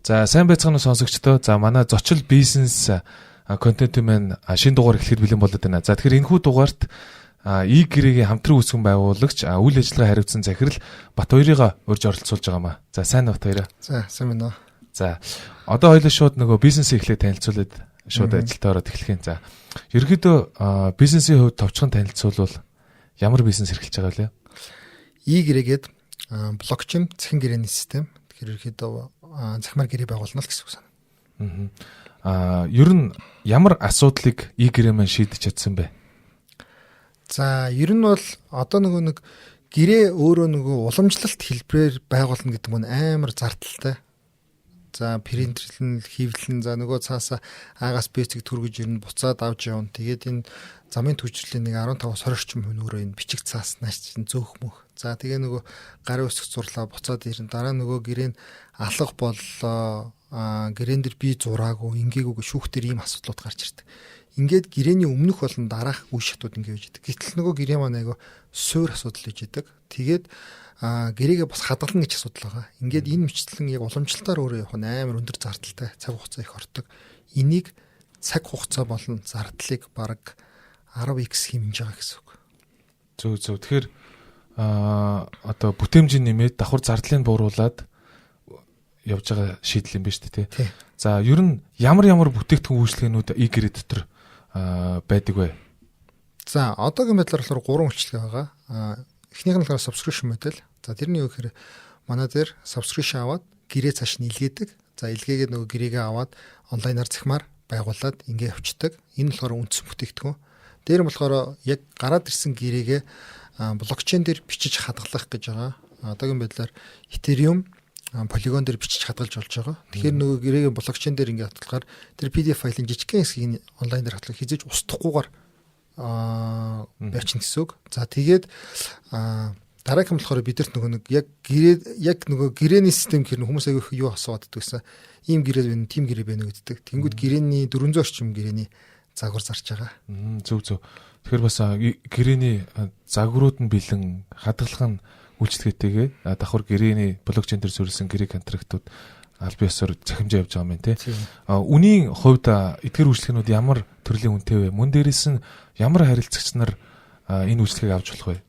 За, сайн байцгаана уу, сонсогчдоо. За, манай зочил бизнес контентын маань шинэ дугаар эхлэхэд бэлэн болоод байна. За, тэгэхээр энэхүү дугаарт E-гэрээгийн хамтран үүсгэн байгуулагч, үйл ажиллагаа хариуцсан захирал Батбаярыгаа урьж оролцуулж байгаа маа. За, сайн уу, Батбаяр. За, сайн байна уу. За, одоо хоёулаа шууд нөгөө бизнесээ эхлээд танилцуулаад шууд ажилдаа ороод эхлэх юм. За, ерөнхийдөө бизнесийн хувьд товчхон танилцуулбал ямар бизнес эрхэлж байгаа вэ? E-гэрээгээд блокчейн цахим гэрээний систем. Тэгэхээр ерөнхийдөө захимаар гэрээ байгуулна л гэсэн үг санаа. Аа, ер нь ямар асуудлыг e-гэрээ маань шийдэж чадсан бэ? За, ер нь бол одоо нөгөө нэг гэрээ өөрөө нөгөө уламжлалт хэлбэрээр байгуулна гэдэг нь амар зардалтай. За, принтерлэн, хийвлэн, за нөгөө цаасаа А-гаас Б-цэг төргөж ирнэ, буцаад авч явна. Тэгээд энэ замын түгжрэлийн нэг 15-аас 20 орчим хувь өөрөө энэ бичиг цаас нааш чинь зөөх мөх. За, тэгээ нөгөө гарын үсэг зурлаа, буцаад ирнэ. Дараа нөгөө гэрээ нь алга боллоо. Гэрээн дээр би зураагүй, ингээгүй шүүхтэр ийм асуудлууд гарч ирдэг. Ингээд гэрээний өмнөх болон дараах үе шатууд ингэ явж идэг. Гэтэл нөгөө гэрээ маань айгүй суур асуудал хийж идэг. Тэгээд гэрээгээ бас хадгална гэж асуудал байгаа. Ингээд энэ мэтлэн яг уламжлалтаар өөрөө явах нь амар өндөр зардалтай, цаг хугацаа их ордог. Энийг цаг хугацаа болон зардлыг бараг 10x хэмнэж байгаа гэсэн үг. Зөв зөв. Тэгэхээр одоо бүтээмжийн нэмээд давхар зардлыг бууруулад явж байгаа шийдэл юм байна шүү дээ, тий. За, ер нь ямар ямар бүтээгдэхүүн үйлчилгээнүүд e-гэрээ дотор байдаг вэ? За, одоогийн байдлаар болохоор 3 үйлчилгээ байгаа. Эхнийх нь болохоор subscription model. За, тэрний юу гэхээр манай дээр subscription аваад гэрээ цааш нь илгээдэг. За, илгээгээд нөгөө гэрээгээ аваад онлайнаар захимаар байгуулад ингээ явцдаг. Энэ болохоор үндсэн бүтээгдэхүүн. Дээр нь болохоор яг гараад ирсэн гэрээгээ блокчейн дээр бичиж хадгалах гэж байгаа. Одоогийн байдлаар Ethereum, Polygon дээр бичиж хадгалж болж байгаа. Тэгэхээр нөгөө гэрээгээ блокчейн дээр ингээ хадгалахаар тэр PDF файлын жижигхэн хэсгийг онлайн дээр хадгалах хизээж устдахгүйгээр байрчна гэсэн үг. За, тэгээд дараагийн болохоор бидэрт нөгөө нэг яг гэрээ, яг нөгөө гэрээний систем гэхэр хүмүүс аягүй их юу асууад байсан. Ийм гэрээ байна, тийм гэрээ байна гэдэг. Тэнгүүд гэрээний 400 орчим гэрээний загвар зарж байгаа. Зөв зөв. Тэгэхээр бас гэрээний загварууд нь бэлэн, хадгалах нь үйлчилгээтэйгээ давхар гэрээний блокчейн дээр суурилсан гэрээ контрактууд аль биесээр захимжаа явж байгаа юм байна, тий. Үнийн хувьд эдгээр үйлчилгээнүүд ямар төрлийн үнэтэй вэ? Мөн дээрээс нь ямар харилцагч нар энэ үйлчилгээг авч болох вэ?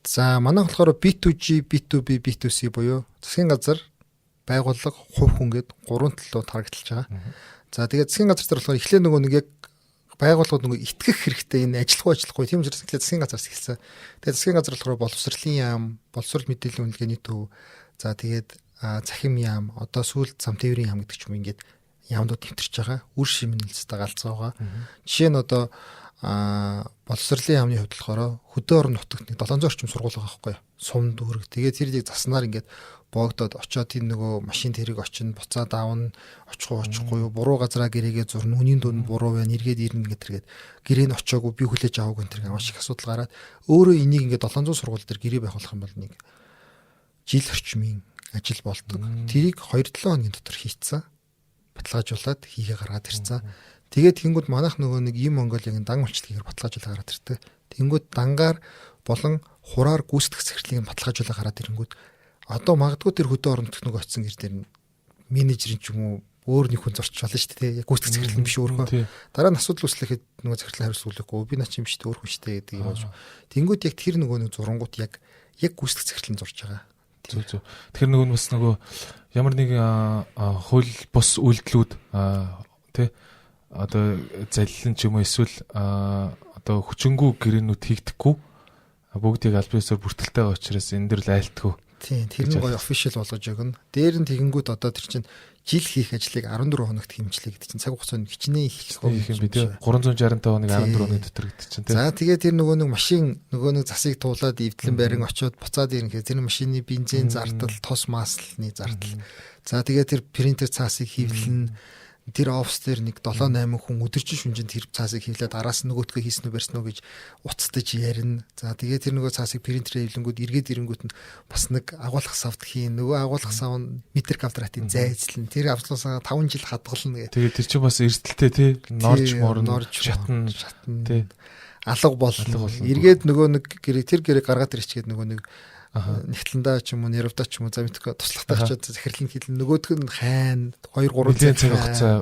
За, манайх болохоор B2G, B2B, B2C буюу засгийн газар, байгууллага, хувь хүн гээд гурван талуу тарагдлаж байгаа. За, тэгээд засгийн газар дээр болохоор эхлээ нөгөө нэг яг байгууллагууд нөгөө итгэх хэрэгтэй, энэ ажиллах уу, ажиллахгүй. Тийм учраас эхлээ засгийн газараас эхэлсэн. Тэгээд засгийн газар болохоор боловсролын яам, боловсрол мэдээллийн үнэлгээний төв, за тэгээд цахим яам, одоо сүүлд зам тээврийн яам гэдэг ч юм ингээд яамдууд нэвтэрч байгаа. Үр шимнэлцтэй галзуу байгаа. Жишээ нь одоо боловсролын яамны хувьд болохоор хөдөө орон нутагт нэг 700 орчим сургууль байгаа байхгүй юу? Сум дүүрэг. Тэгээд тэр яг заснаар ингээд боогдоод очиод тийм нөгөө машин тэрэг очин буцаад аавна, очихгүй очихгүй юу, буруу газараа гэрээгээ зурна, үнийн дүн буруу байна, эргээд ирнэ гэтэргээд гэрээ нь очиагүй, би хүлээж аваагүй энэ тэр маш их асуудал гараад өөрөө энийг ингээд 700 сургууль дээр гэрээ байгуулах юм бол нэг жил орчмын ажил болдог. Тэрийг 2-7 хоногийн дотор хийцэн. Баталгаажуулаад хийгээ гаргаад ирсэн. Тэгээд тэнгууд манайх нөгөө нэг ийм Монголын дан үйлчлэгээр баталгаажуулаа гараад ирдэг. Тэнгүүд дангаар болон хураар гүйцэтгэх захирлыг баталгаажуулаа гараад ирэнгүүт одоо магадгүй тэр хөдөө орон нутгт нөгөө очисон гэр дээр менежерийн ч юм уу өөр нэг хүн зорч болно шүү дээ. Яг гүйцэтгэх захирал нь биш өөрөө. Дараа нь асуудал үүслэхэд нөгөө захирлын хариуцлага би наа чи юм шүү дээ, өөр хүн шүү дээ гэдэг юм болж. Тэнгүүд яг тэр нөгөө нэг зурангууд яг яг гүйцэтгэх захирал нь зурж байгаа. Зөв зөв. Тэгэхээр нөгөө бас нөгөө ямар нэгэн хууль бус үйлдэлүүд, тий, одоо заллин ч юм уу эсвэл одоо хүчингү гэрээнүүд хийгдэхгүй, бүгдийг аль биесээр бүртгэлтэй байгаа учраас энэ дэр л айлтгүй. Тийм, тэр нь гоё official болгож өгнө. Дээр нь тэгэнгүүт одоо тэр чинь жил хийх ажлыг 14 хоногт хэмжлээ гэдэг чинь цаг хугацаанд хичнээн их их юм би, тий. 365 хоног 14 хоног дотор гэдэг чинь, тий. За, тэгээ тэр нөгөө нэг машин нөгөө нэг засыг туулаад эвдлэн барин очиод буцаад ирнэ гэхээр тэр машины бензин зардал, тос маслны зардал. За, тэгээ тэр принтер цаасыг хийвлэн, тэр офис дээр нэг 7 8 хүн өдөржин шүнжин тэр цаасыг хийлээд араас нь нөгөөтгөө хийсэн үү барьсан уу гэж уцтаж ярина. За, тэгээ тэр нөгөө цаасыг принтерээ эвлэнгүүд эргээд ирэнгүүт нь бас нэг агуулгах савд хийн. Нөгөө агуулгах сав нь метр квадратын зайзлан. Тэр авслуусаа 5 жил хадгална гэх. Тэгээ тэр чинь бас эрсдэлтэй, тий. Норж морно, шатна. Тий. алга болно. Эргээд нөгөө нэг гэрээ тэр гэрээ гаргаад ирчихгээд нөгөө нэг нэгтлэндээ ч юм уу нервдаа ч юм уу за мэдгүй туслахтаа очиод захирлан хэлэн нөгөөх нь хайна 2 3 цаг хугацаа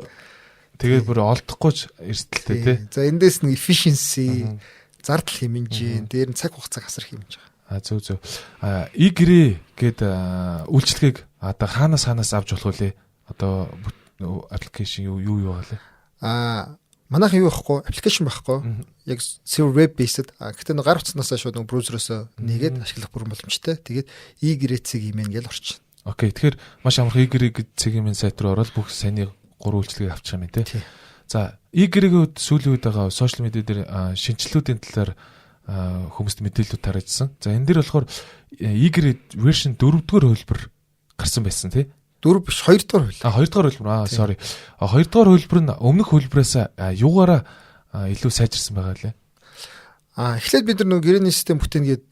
тэгээд бүр олдохгүй ч эрсдэлтэй тий. За эндээс нэг efficiency зардал хэмнэж, дээр нь цаг хугацааг асар хэмнэж байгаа. А зөв зөв. А e-гэрээ гээд үйлчлэгийг одоо хаанаас хаанаас авч болох вэ? Одоо application юу юу юу байгаа лээ? А манайхан юу байхгүй, application байхгүй. Яг server web based. Гэхдээ нэг гар утаснаасаа шууд нэг браузероос нэгээд ашиглах бүрэн боломжтой. Тэгээд e-гэрээ цэг имэн гэж орчин. Окей. Тэгэхээр маш амархан e-гэрээ цэг имэн сайт руу ороод бүх саяны гурван үйлчлэгийг авчих юм тий. За, e-гэрээгийн үед сүүлийн үед байгаа social media дээр шинэчлэлүүдийн талаар хүмүүст мэдээлэлүүд тараажсан. За, энэ дээр болохоор e-гэрээ version 4-р хувилбар гарсан байсан тий. Дөрөв биш, хоёрдугаар хувилбар. А, хоёрдугаар хувилбар. Аа, sorry. А, хоёрдугаар хувилбар нь өмнөх хувилбараас юугаараа илүү сайжирсан байгаа лээ? А, эхлээд бид нар нөгөө гэрээний систем бүтээн гээд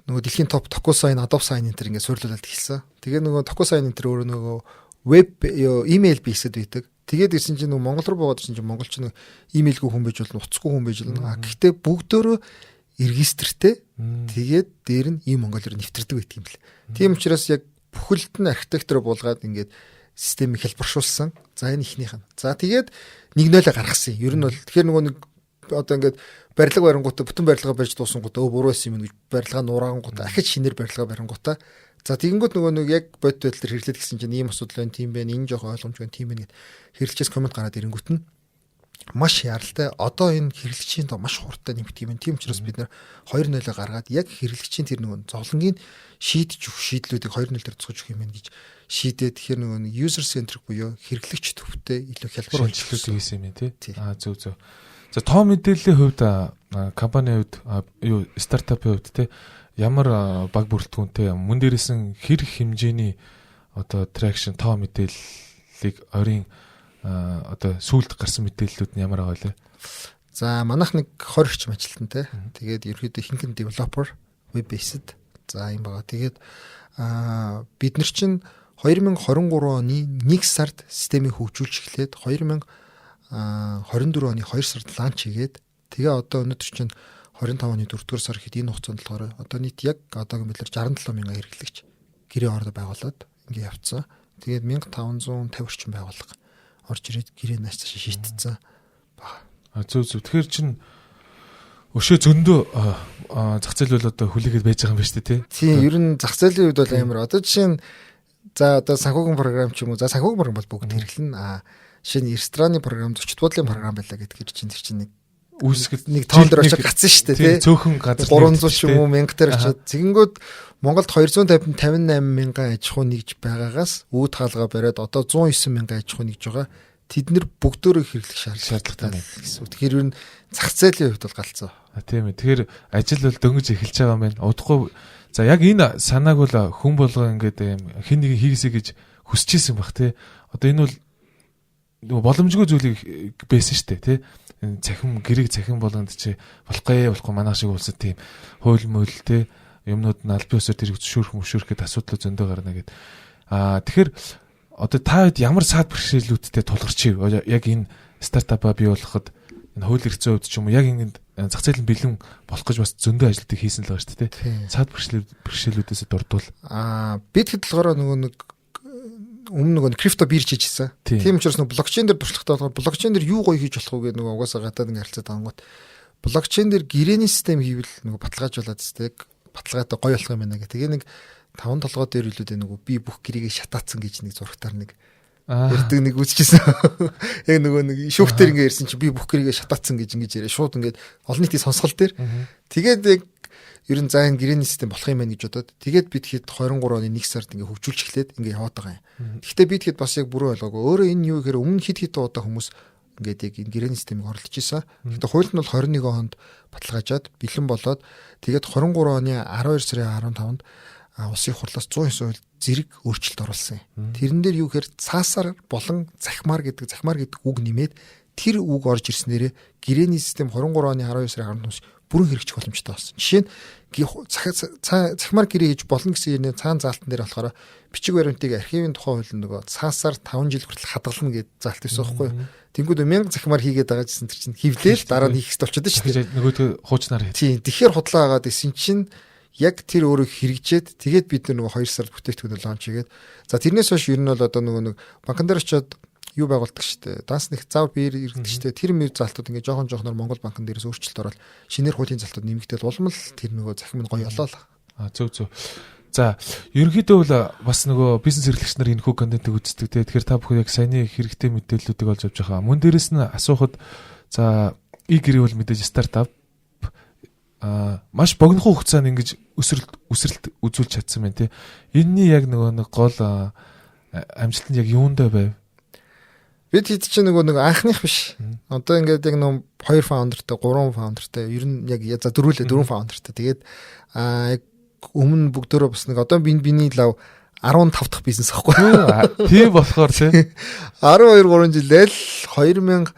нөгөө дэлхийн топ DocuSign, Adobe Sign энэ төр ингээд суйрлуулад эхэлсэн. Тэгээ нөгөө DocuSign энэ төр өөрөө нөгөө веб имэйл based байдаг. Тэгээд ирсэн чинь нөгөө Монгол руу буугаад ирсэн чинь монголч нэг имэйлгүй хүн байж болно, утасгүй хүн байж болно. А гэхдээ бүгдөөрөө регистртэй. Тэгээд дээр нь ийм Монгол руу нэвтэрдэг байдаг юм лээ. Тийм учраас яг бүхэлд нь архитектор буулгаад ингээд системийг хэлбэршүүлсэн. За, энэ ихнийх нь. За, тэгээд 1.0 гаргасан. Ер нь бол тэгэхээр нөгөө нэг одоо ингээд барилга барингуудаа бүтэн барилга барьж дуусангуудаа өө буруу байсан юм гэж барилгаа нураангуудаа ахиж шинээр барилга барингуудаа за тэгэнгүүт нөгөө нэг яг бодит байдал дээр хэрэглээд гисэн чинь ийм асуудал байна, тийм байна, энэ жоохон ойлгомжгүй, тийм байна гэд хэрэглэгчээс comment гараад ирэнгүүт нь маш яралтай. Одоо энэ хэрэглэгчийн тоо маш хурдтай нэмэгдэх юм. Тийм учраас бид нэр 2.0 гаргаад яг хэрэглэгчийн тэр нөгөө зовлонгийн шийдэж өгөх шийдлүүдийг 2.0 дээр тусгаж өгөх юм байна гэж шийдээд, тэгэхээр нөгөө user centric буюу хэрэглэгч төвтэй илүү хялбар болж хийсэн юм тий. Аа, зөв зөв. За, тоо мэдээллийн хувьд, компанийн хувьд, юу стартапын хувьд тий, ямар баг бүрэлдэхүүнтэй, мөн дээрээс нь хэр хэмжээний одоо traction, тоо мэдээллийг орийн одоо сүүлд гарсан мэдээллүүд нь ямар байгаа вэ? За, манайх нэг 20 орчим ажилтнтай. Тэгээд ерөөхдөө ихэнх нь developer, web based. За, юм байгаа. Тэгээд бид нар чинь 2023 оны 1 сард системийг хөгжүүлж эхлээд 2024 оны 2 сард launch хийгээд, тэгээ одоо өнөөдөр чинь 25 оны 4-р сар гэхэд энэ хугацаанд болохоор одоо нийт яг одоогийн байдлаар 67 мянган хэрэглэгч гэрээ ордо байгуулад ингээ явцсан. Тэгээд 1550 орчим байгууллага орж ирээд гэрээ нааш цаашаа шийтцсэн баг. А, зөв зөв. Тэгэхээр чин өшөө зөндөө зах зээл бол одоо хүлээгээд байж байгаа юм байна шүү дээ, тий. Тийм, ер нь зах зээлийн үед бол амар. Одоо жишээ нь за одоо санхүүгийн програм ч юм уу. За, санхүүгийн програм бол бүгд хэрэглэнэ. А шинэ рестораны програм, зочид буудлын програм байлаа гэдгээр чинь тэр чинь нэг үүсгэл нэг тоон дээр очиж гацсан шүү дээ, тий. Цөөхөн газар 300 ч юм уу 1000 дээр очиод тэгэнгүүт Монголд 258 мянган аж ахуй нэгж байгаагаас үүд хаалга бариад одоо 109 мянган аж ахуй нэгж байгаа. Тэд нэр бүгдөөрөө хэрэглэх шаардлагатай байна гэсэн үг. Тэгэхээр ер нь зах зээлийн хувьд бол галзуу. А, тийм ээ. Тэгэхээр ажил бол дөнгөж эхэлж байгаа юм байна. Удахгүй за яг энэ санааг бол хүн болго ингээд юм хин нэгэн хийгээсэй гэж хүсэж исэн бах тий. Одоо энэ бол нөгөө боломжгүй зүйлийг байсан шүү дээ тий. Цахим гэрээг цахим болгонд чи болохгүй болохгүй, манайх шиг улсад тийм хууль мөл тий юмнууд нь аль биесээр тэр зөвшөөрөх мөшөөрөх гээд асуудал зөндөө гарна гэд. Аа, тэгэхээр одоо та хэд ямар саад бэрхшээлүүдтэй тулгарч ив? Яг энэ стартапаа бий болгоход энэ хууль эрх зүйн хувьд ч юм уу яг ингэ зах зээл нь бэлэн болох гэж бас зөндөө ажлуудыг хийсэн л байгаа шүү дээ. Саад бэрхшээлүүдээс дурдвал. Аа, бид хэд болохоор нөгөө нэг өмнө нөгөө крипто бирж хийжсэн. Тийм учраас нөгөө блокчейн дээр туршлагатай болохоор блокчейн дээр юу гоё хийж болох вэ гэдэг нөгөө угаасаа гадаад ингэ харилцаад ангууд блокчейн дээр гэрээний систем хийвэл нөгөө баталгаажуулаад тест баталгаатай гоё болох юм байна гэх. Тэгээ нэг таван толгой дээр илүүдээ нөгөө би бүх гэрээгээ шатаацсан гэж нэг зурагтаар нэг ярьдаг нэг үзчихсэн. Яг нөгөө нэг шүүхтэр ингээ ярьсан чи би бүх гэрээгээ шатаацсан гэж ингэж яриа. Шууд ингээд олон нийтийн сонсгол дээр. Тэгээд яг ер нь за энэ гэрээний систем болох юм байна гэж бодоод тэгээд бид хэд 23 оны 1 сард ингээ хөгжүүлж эхлээд ингээ яваад байгаа юм. Гэхдээ бид хэд бас яг бүрэн ойлгоогүй. Өөрөө энэ юу гэхээр өмнө хэд хэд удаа хүмүүс ингээд яг энэ гэрээний системийг оролдож исэн. Гэхдээ хууль нь бол 21 онд баталгаажаад бэлэн болоод тэгээд 23 оны 12 сарын 15-нд улсын хурлаас 109 хууль зэрэг өөрчлөлт оруулсан юм. Тэрэн дээр юу гэхээр цаасаар болон захимаар гэдэг үг нэмээд тэр үг орж ирснээрээ гэрээний систем 23 оны 12 сарын 15-нд бүрэн хэрэгжих боломжтой болсон. Жишээ нь цахимаар гэрээ хийж болно гэсэн юм цаан заалтан дээр болохоор бичиг баримтыг архивын тухай хууль нөгөө цаасаар 5 жил хүртэл хадгална гэж заалт байсан байхгүй юу. Тэнгүүд 1000 цахимаар хийгээд байгаа гэсэн тэр чинь хевлээл дараа нь хийх хэрэгтэй болчиход шүү дээ. Нөгөөдөө хуучнаар хий. Тийм. Тэгэхээр худлаа агаад исэн чинь яг тэр өөрөө хэрэгжээд тэгээд бид нөгөө 2 сард бүтээгдэхүүнээ launch хийгээд, за, тэрнээс хойш ер нь бол одоо нөгөө нэг банкн дээр очиод юу байгуулдаг штэ. Данс нэг зав биер иргэдэг штэ. Тэр мөр залтууд ингээ жоохон жоохноор Монгол банкн дээрээс өөрчлөлт ороод шинээр хуулийн залтууд нэмэгдэл улам л тэр нөгөө захим нь гоё болоо л. А, зөв зөв. За, ерөнхийдөө бол бас нөгөө бизнес эрхлэгч нар энэ хүү контентыг үздэг те. Тэгэхээр та бүхэн яг саяны хэрэгтэй мэдээллүүдийг олж авч байгаа. Мөн дээрэс нь асуухад, за, e-гэрээ бол мэдээж стартап маш богинохон хугацаанд ингэж өсрэлт үзүүлж чадсан байна те. Энийний яг нөгөө нэг гол амжилт нь яг юундаа байв? Бид хэд чинь нөгөө нэг анхных биш. Одоо ингээд яг нөгөө хоёр founder тай, гурван founder тай, ер нь яг за дөрвөлээ, дөрвөн founder тай. Тэгээд яг өмнө бүгдөө бас нэг одоо би биний лав 15 дахь бизнес аахгүй. Тийм болохоор тий. 12 3 жилээл 2013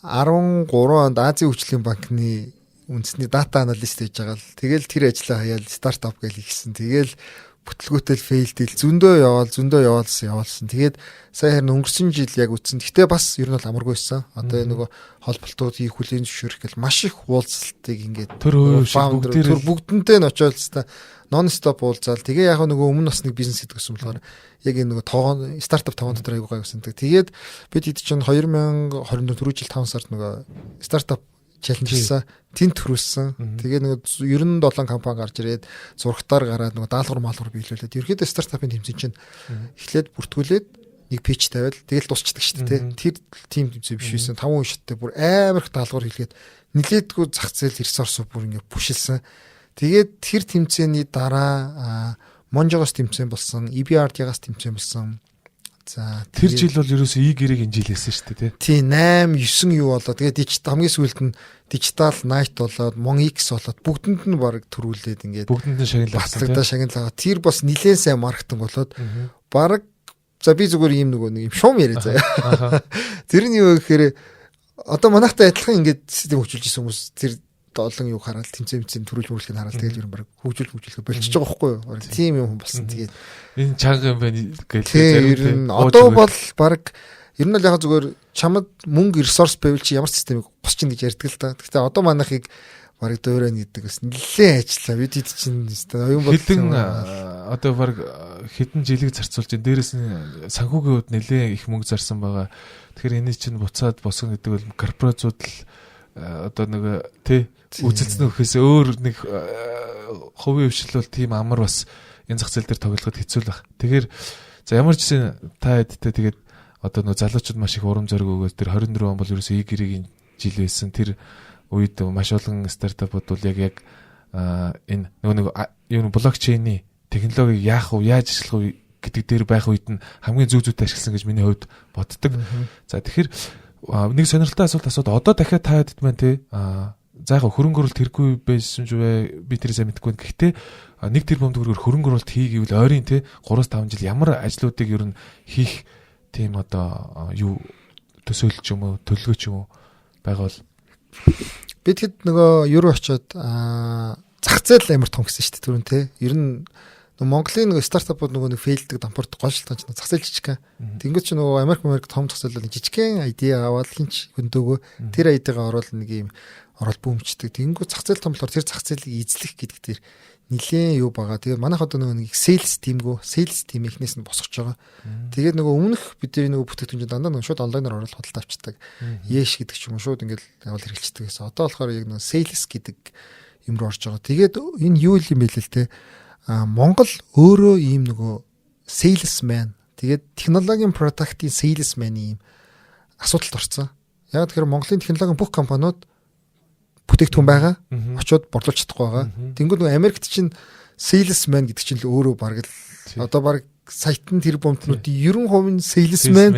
онд Азийн хөгжлийн банкны үндэсний data analyst хийж байгаа л тэгэл тэр ажлаа хаяал стартап гэж хийсэн. Тэгэл бүтлгүүтэл fail дэл зөндөө яваал, зөндөө яваалсан яваалсан. Тэгээд сая харин өнгөрсөн жил яг үтсэн. Гэтэ бас ер нь бол амаргүй байсан. Одоо нөгөө холболтууд хийх, хүлээн зөвшөөрөх гэл маш их уулзалтыг ингээд төр бүгдээр бүгдэнтэй нь очиод л non stop уулзаал. Тэгээ яг нөгөө өмнө бас нэг бизнес хийдэг гэсэн болохоор яг энэ нөгөө тоогон стартап тоогон дотор айгуу гай гэсэн. Тэгээд бид хэд чинь 2024 түрүү жил 5 сард нөгөө стартап challenge лсан. Тэнд төрүүлсэн. Тэгээ нөгөө 97 компани гарч ирээд зурагтаар гараад нөгөө даалгавар маалгавар биелүүлээд, ерөөдөө стартапын тэмцээн чинь эхлээд бүртгүүлээд нэг pitch тавиал тэгэл дуусчдаг шүү дээ. Тэр team тэмцээн биш байсан. 5 шаттай бүр амар их даалгавар хийлгээд нилээдгүй зах зээл ресурс бүр ингээ push илсэн. Тэгээд тэр тэмцээний дараа Монжогоос тэмцээн болсон, EBRD-гаас тэмцээн болсон. За, тэр жил бол ерөөсөө e-гэрээг жилээсэн шүү дээ, тий. Тий, 8 9 юу болоо. Тэгээд дижитал хамгийн сүүлд нь Digital Night болоод MonX болоод бүгдэнд нь баг төрүүлээд ингээд бүгдэнд нь шагналаа. Батлагдаа шагналаа. Тэр бас нилээн сайн маркетинг болоод баг, за, би зүгээр ийм нөгөө нэг юм шуум яриа заяа. Тэр нь юу гэхээр одоо манайхтай адилхан ингээд систем хөгжүүлж исэн хүмүүс тэр олон юу хараад, тэмцээн тэмцээн төрүүлж мөрүүлэхийг хараад тэгэл ер нь баг хөгжүүлж хөгжүүлэхэ болчихж байгаа байхгүй юу. Тийм юм хүн болсон. Тэгээд энэ чанга юм байна гэл зарим ер нь одоо бол баг ер нь л яг зүгээр чамд мөнгө ресурс байвал чи ямар системийг босч ин гэж ярьдаг л та. Гэхдээ одоо манайхыг бараг дуурайна гэдэг бас нэлээд ажиллаа. Бид хэд чинь оюун бодлоо хэдэн одоо бараг хэдэн жилиг зарцуулж байна. Дээрэс нь санхүүгийн хувьд нэлээд их мөнгө зарсан байгаа. Тэгэхээр энийг чинь буцаад босгоно гэдэг бол корпорациуд л одоо нэг тий үзэлцэн өгөхөөс өөр нэг хувийн хвшил бол тийм амар бас энэ зах зээл дээр тоглоход хэцүү л баг. Тэгэхээр за, ямар ч гэсэн та хэдтэй тэгээд одоо нөө залуучууд маш их урам зориг өгөөд тэр 24 он бол ерөөсөө e-гэрэгийн жил байсан. Тэр үед маш олон стартапууд бол яг яг энэ нөгөө нэг юу блокчейний технологиг яах вэ, яаж ашиглах вэ гэдэг дээр байх үед нь хамгийн зөв зүйтэй ашигласан гэж миний хувьд боддог. За, тэгэхээр нэг сонирхолтой асуулт асууд, одоо дахиад та хэдэд маань те за, яг хөрөнгө оруулалт хэрэггүй байсан ч вэ, би тэр сайн мэдэхгүй. Гэхдээ 1 тэрбум төгрөгөөр хөрөнгө оруулалт хий гэвэл ойрын те 3-5 жил ямар ажлуудыг ер нь хийх тийм одоо юу төсөөлж юм уу, төлөвлөгөө ч юм уу байгаа бол? Бид хэд нөгөө юу руу очиод зах зээл амар том гэсэн шүү дээ түрүүн те. Ер нь Монголын нөгөө стартапууд нөгөө нэг fail ддэг дампуурт гол шалтгаан чинь зах зээл жижигхэн. Тэнгүүд чи нөгөө Америк том зах зээл бол жижигхэн idea аваад хинч хөндөөгөө тэр idea гаа оруул нэг юм орол бүүмчдэг. Тэнгүүд зах зээл том болохоор тэр зах зээлийг эзлэх гэдэг тэр нилээн юу байгаа. Тэгээд манайх одоо нөгөө нэг sales team гүй, sales team эхнээс нь босгож байгаа. Тэгээд нөгөө өмнөх бидний нөгөө бүтээгдэхүүн дандаа нөгөө шууд онлайнаар орол худалдаа авчдаг. Яш гэдэг ч юм уу, шууд ингээл явал хэрэглэждэг гэсэн. Одоо болохоор яг нөгөө sales гэдэг юм руу орж байгаа. Тэгээд энэ юу юм бэ л те. А, Монгол өөрөө ийм нөгөө salesman, тэгээд технологийн product ын salesman ийм асуудалд орсон. Яг тэгэхээр Монголын технологийн бүх компаниуд бүтээгдэхүүн байгаа. Очоод борлуулж чадахгүй байгаа. Тэнгүүд нөгөө Америкт чинь salesman гэдэг чинь л өөрөө бараг л одоо бараг саятан тэр бомтнуудын 90% нь salesman.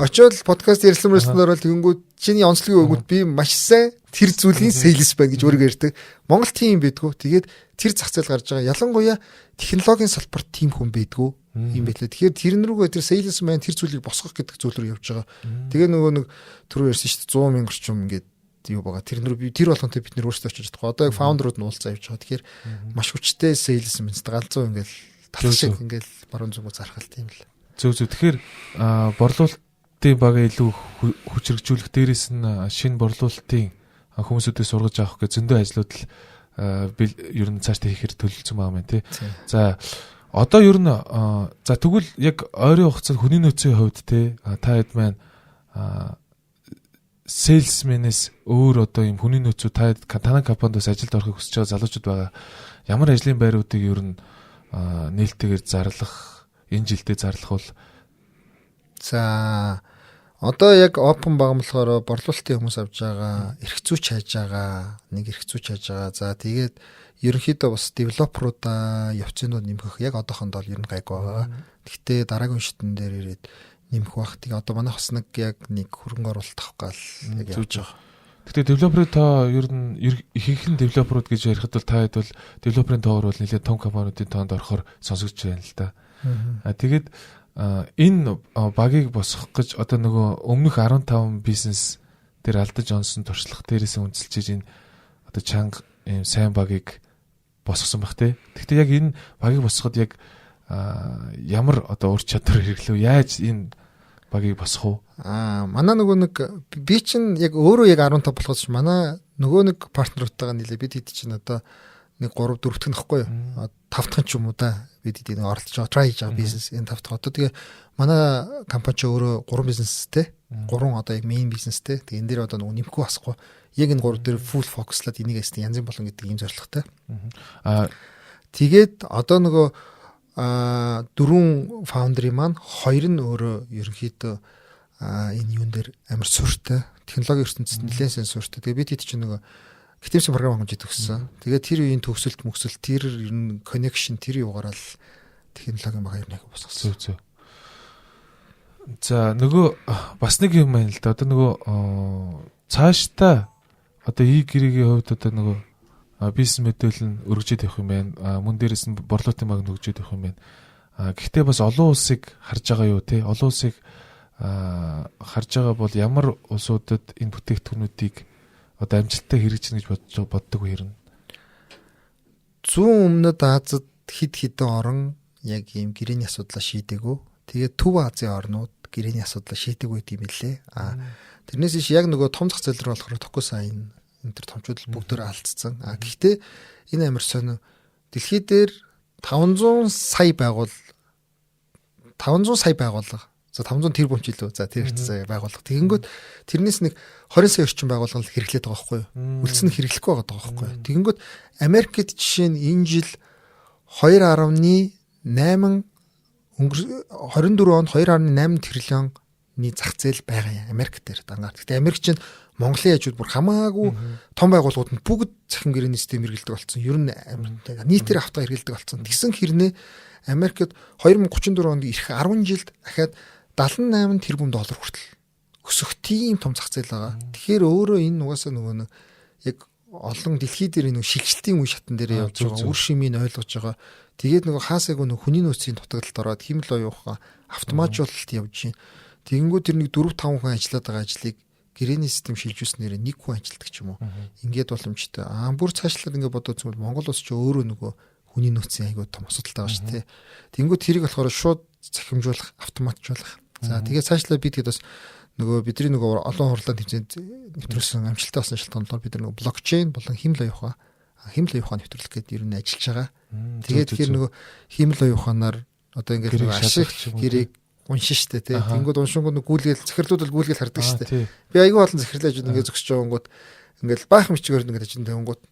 Очоод подкаст ярьсан мөрснөр бол тэгэнгүүт чиний онцлогийн өгөөд би маш сайн тэр зүйлийн salesman гэж өөрийгөө ярьдаг. Монгол тийм байдгүй. Тэгээд тэр зах зээл гарч байгаа. Ялангуяа технологийн салбарт тийм хүн байдгүй юм байлаа. Тэгэхээр тэрэн рүүгээ тэр salesman тэр зүйлийг босгох гэдэг зүйл рүү явж байгаа. Тэгээ нөгөө нэг түрүү ярьсан шүү дээ, 100 мянга орчим ингээд юу байгаа. Тэр нэр би тэр болгонтой бид нэр өөрсдөө очиж чадахгүй. Одоо яг founder ууд нь уулзаа явж байгаа. Тэгэхээр маш хүчтэй sales юм байна. Галзуу ингээл талх шиг ингээл баруун зүгөө зархал тийм л. Зөв. Тэгэхээр борлуулалтын бага илүү хүч хэрэгжүүлэх, дээрээс нь шинэ борлуулалтын хүмүүсүүдээс сургаж авах гэх зөндөө ажлууд л ер нь цаашдаа хийхээр төлөвлөсөн байгаа юм тий. За, одоо ер нь за тэгвэл яг ойрын хугацаанд хүний нөөцийн хувьд те та хэд маань salesman ээс өөр одоо юм хүний нөөцүүд та танай компанид бас ажилд орохыг хүсэж байгаа залуучууд байгаа. Ямар ажлын байруудыг ер нь нээлттэйгээр зарлах, энэ жилдээ зарлах бол? За, одоо яг open байгаа болохоор борлуулалтын хүмүүс авч байгаа, эрх зүйч хайж байгаа, нэг эрх зүйч хайж байгаа. За, тэгээд ерөнхийдөө бас developer уудаа явцнууд нэмэх яг одоохондоо ер нь гайгүй байгаа. Гэхдээ дараагийн шатн дээр ирээд нэмэх бах. Тэгээ одоо манайх бас нэг яг нэг хөрөнгө оруулалт авах гал яг явж байгаа. Гэхдээ developer ын тоо ер нь ихэнх нь developer ууд гэж ярихад бол та хэд бол developer ын тоогоор бол нэлээд том компаниудын тоонд орохоор сонсогдож байна л да. А тэгээд энэ багийг босгох гэж одоо нөгөө өмнөх 15 бизнес дээр алдаж онсон туршлага дээрээс үндэслэж энэ одоо чанга ийм сайн багийг босгосон баг тий. Гэхдээ яг энэ багийг босгоход яг ямар одоо ур чадвар хэрэглэв? Яаж энэ багийг босгох уу? Манай нөгөө нэг би чинь яг өөрөө яг 15 болохоос манай нөгөө нэг partner уудтайгаа нилээ бид хэд чинь одоо нэг 3 4 дахь нөхгүй юу? 5 дахь ч юм уу да, бид хэд нэг оролцож байгаа, try хийж байгаа бизнес энэ 5 дахь. Одоо тэгээ манай компани ч өөрөө 3 бизнестэй. 3 одоо яг main бизнестэй. Тэгээ энэ дээр одоо нөгөө нэмэхгүй басахгүй. Яг энэ 3 дээр full focus лаад энийг ястан янзын болон гэдэг ийм зорилготой. Тэгээд одоо нөгөө дөрвөн founder ын маань хоёр нь өөрөө ерөнхийдөө энэ юун дээр амар сууртай. Технологийн ертөнцид нэлээд сайн сууртай. Тэгээ бид хэд чинь нөгөө гитэмсэн програм хангамж төгссөн. Тэгээд тэр үеийн төгсөлт мөксөл, тэр ер нь connection, тэр юугаараа л технологийн баг ер нь яг босгосон. Зөв. За, нөгөө бас нэг юм байна л да. Одоо нөгөө цаашдаа одоо e-гэрээгийн хувьд одоо нөгөө бизнес модель нь өргөжөөд явах юм байна. Мөн дээрээс нь борлуулалтын баг нь хөгжөөд явах юм байна. Гэхдээ бас олон улсыг харж байгаа юу те? Олон улсыг харж байгаа бол ямар улсуудад энэ бүтээгдэхүүнүүдийг одоо амжилттай хэрэгжинэ гэж бодож боддог вэ ер нь? Зүүн өмнөд Азад хэд хэдэн орон яг ийм гэрээний асуудлаа шийдэггүй. Тэгээд Төв Азийн орнууд гэрээний асуудлаа шийдэггүй юм билээ. Тэрнээс иш яг нөгөө том зах зээл рүү болохоор DocuSign энэ төр томчууд л бүгдөө алдцсан. Гэхдээ энэ амар сонин, дэлхий дээр 500 сая байгуул 500 сая байгууллага. За, 500 тэрбум ч илүү. За, тэр заяа байгууллага. Тэгэнгүүт тэрнээс нэг 20 сая орчим байгууллага л хэрэглээд байгаа байхгүй юу? Үлдсэн нь хэрэглэхгүй байгаа байхгүй юу? Тэгэнгүүт Америкт жишээ нь энэ жил 2.8 өнгөр 24 онд 2.8 триллионны зах зээл байгаа юм Америк дээр дангаар. Гэхдээ Америк чинь Монголын хажууд бүр хамаагүй том байгууллагууд нь бүгд цахим гэрээний систем хэрэглэдэг болсон. Ер нь нийтээр авто хэрэглэдэг болсон. Тэгсэн хэрнээ Америкт 2034 онд ирэх 10 жилд дахиад 78 тэрбум доллар хүртэл өсөх тийм том зах зээл байгаа. Тэгэхээр өөрөө энэ угаасаа нөгөө нэг яг олон дэлхий дээр нэг шилжилтийн үе шатан дээр явж байгаа. Үр шимийг ойлгож байгаа. Тэгээд нөгөө хаасайг нөгөө хүний нөөцийн дутагдалд ороод хиймэл оюун ухаан, автоматжуулалт явж байна. Тэгэнгүүт тэр нэг 4 5 хүн ажиллаад байгаа ажлыг гэрээний систем шилжүүлснээр нэг хүн ажилладаг ч юм уу. Ингээд боломжтой. Бүр цаашлаад ингээд бодоод үзвэл Монгол улс ч өөрөө нөгөө хүний нөөцийн айгүй том асуудалтай байгаа шүү дээ. Тэнгүүд тэрийг болохоор шууд цахимжуулах, автоматжуулах. За, тэгээд цаашлаа бид хэд бас нөгөө бидний нөгөө олон хурлын тэмцээнд нэвтрүүлсэн амжилттай болсон шалтгаан болохоор бид нар нөгөө блокчейн болон хиймэл оюун ухаан нэвтрүүлэх гэдэг ер нь ажиллаж байгаа. Тэгээд тэгэхээр нөгөө хиймэл оюун ухаанаар одоо ингээд нөгөө ашиг гэрээг уншин штэ тий. Тэнгүүд уншингууд нэг гүйлгээл, захирлууд бол гүйлгээл хардаг штэ. Би айгүй олон захирлаа ажууд ингээд зөксөж байгангууд ингээд баахан бичгээр ингээд ажин тавингууд